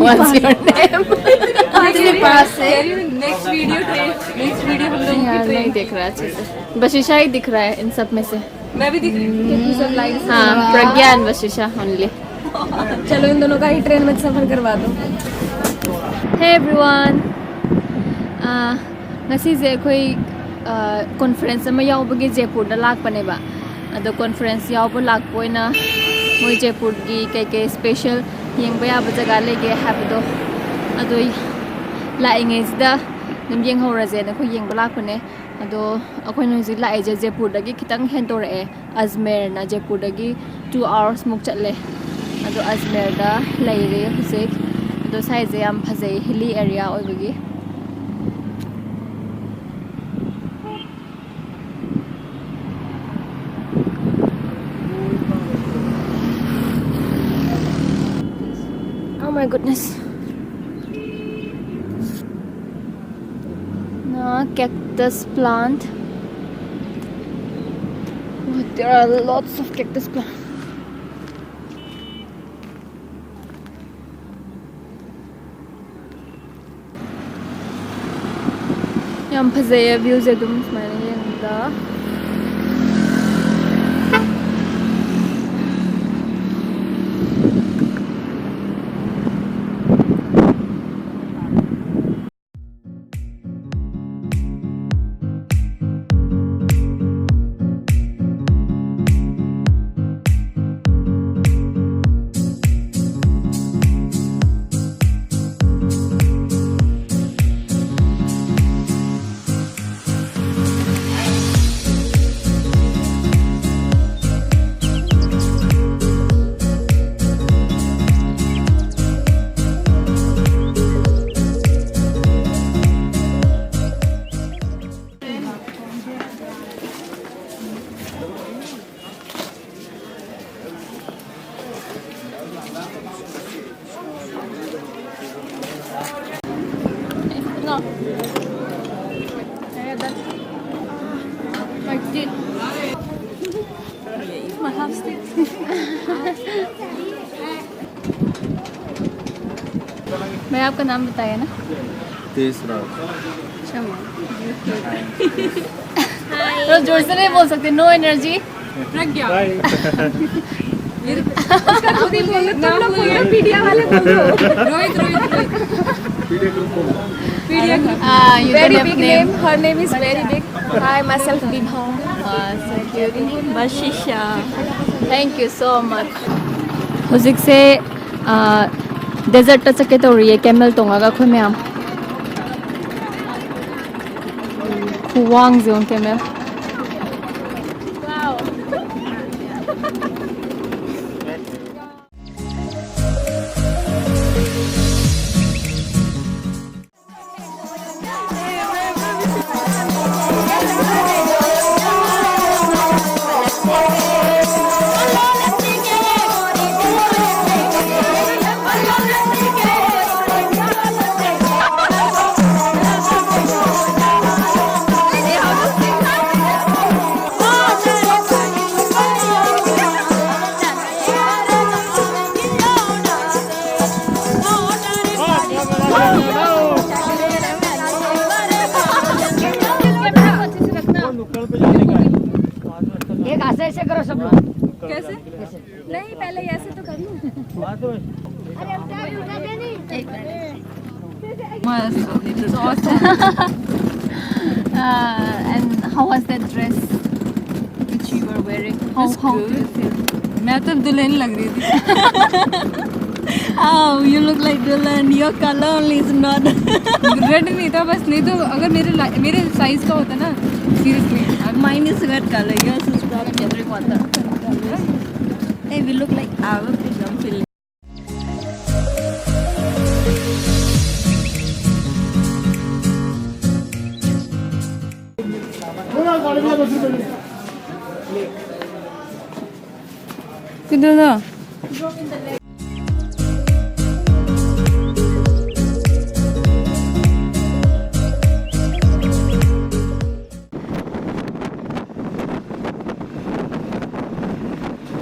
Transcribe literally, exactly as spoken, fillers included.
What's your name? तेरे पास है। Next video, next video हम लोग यार, नहीं दिख रहा अच्छे से। बशीशा ही दिख रहा है इन सब में से। मैं भी दिख रही हूँ। हाँ, प्रज्ञा and बशीशा only. चलो, इन दोनों का ही ट्रेन में सफर करवा दो. Hey everyone. ꯉꯁꯤꯁꯦ ꯑꯩꯈꯣꯏ ꯀꯣꯟꯐ꯭ꯔꯦꯟꯁ ꯑꯃ ꯌꯥꯎꯕꯒꯤ ꯖꯦꯄꯨꯔꯗ ꯂꯥꯛꯄꯅꯦꯕ. ꯑꯗꯣ ꯀꯣꯟꯐ꯭ꯔꯦꯟꯁ ꯌꯥꯎꯕ ꯂꯥꯛꯄ ꯑꯣꯏꯅ ꯃꯣꯏ ꯖꯦꯄꯨꯔꯒꯤ ꯀꯩꯀꯩ ꯁ꯭ꯄꯦꯁꯦꯜ ꯌꯦꯡꯕ ꯌꯥꯕ ꯖꯒꯥ ꯂꯩꯒꯦ ꯍꯥꯏꯕꯗꯣ, ꯑꯗꯣ ꯂꯥꯛꯏꯉꯩꯁꯤꯗ ꯑꯗꯨꯝ ꯌꯦꯡꯍꯧꯔꯁꯦꯅ ꯑꯩꯈꯣꯏ ꯌꯦꯡꯕ ꯂꯥꯛꯄꯅꯦ. ꯑꯗꯣ ꯑꯩꯈꯣꯏꯅ ꯍꯧꯖꯤꯛ ꯂꯥꯛꯏꯁꯦ ꯖꯦꯄꯨꯔꯗꯒꯤ ꯈꯤꯇꯪ ꯍꯦꯟꯗꯣꯔꯛꯑꯦ, ꯑꯖꯃꯦꯔꯅ ꯖꯦꯄꯨꯔꯗꯒꯤ two hours ꯃꯨꯛ ꯆꯠꯂꯦ. ꯑꯗꯣ ꯑꯖꯃꯦꯔꯗ ꯂꯩꯔꯦ ꯍꯧꯖꯤꯛ. ꯑꯗꯣ ꯁ꯭ꯋꯥꯏꯁꯦ ꯌꯥꯝ ꯐꯖꯩ, hilly area ꯑꯣꯏꯕꯒꯤ. Oh my goodness. Now cactus plant. There are lots of cactus plants. ꯌꯥꯝ ꯐꯖꯩꯌꯦ viewꯁꯦ ꯑꯗꯨꯝ ꯁꯨꯃꯥꯏꯅ ꯌꯦꯡꯕꯗ. No. My teeth. My half stick. भाई, आपका नाम बताया ना? तीसरा। तो जोर से नहीं बोल सकते, नो एनर्जी। प्रज्ञा। खुद ही बोलो, तुम लोग बोलो, पीडिया वाले बोलो। रोहित, रोहित, रोहित। पीडिया group. Ah, you Very don't have big name. Name. Her name is very big. Hi, myself Bibha. Ah, so cute. Bashisha. Thank you so much. ꯍꯧꯖꯤꯛꯁꯦ ꯗꯦꯖꯔꯠꯇ ꯆꯠꯀꯦ ꯇꯧꯔꯤꯌꯦ, ꯀꯦꯃꯦꯜ ꯇꯣꯡꯉꯒ ꯑꯩꯈꯣꯏ ꯃꯌꯥꯝ꯫ ꯈꯨꯋꯥꯡꯁꯦ ꯌꯦꯡꯉꯨ, ꯀꯦꯃꯦꯜ꯫ एक ऐसे ऐसे करो सब लोग। कैसे? नहीं, पहले ऐसे तो कर लो। Must. It was awesome. Uh, and how was that dress which you were wearing? How, how do you feel? मैं तो दुल्हन लग रही थी। Oh, you look like Dylan. Your color only is not. Red नहीं था बस, नहीं तो अगर मेरे ला- मेरे साइज का होता ना, seriously. Mine is red color. Yours is brown. Let me drink water. Hey, we look like our film. किधर था?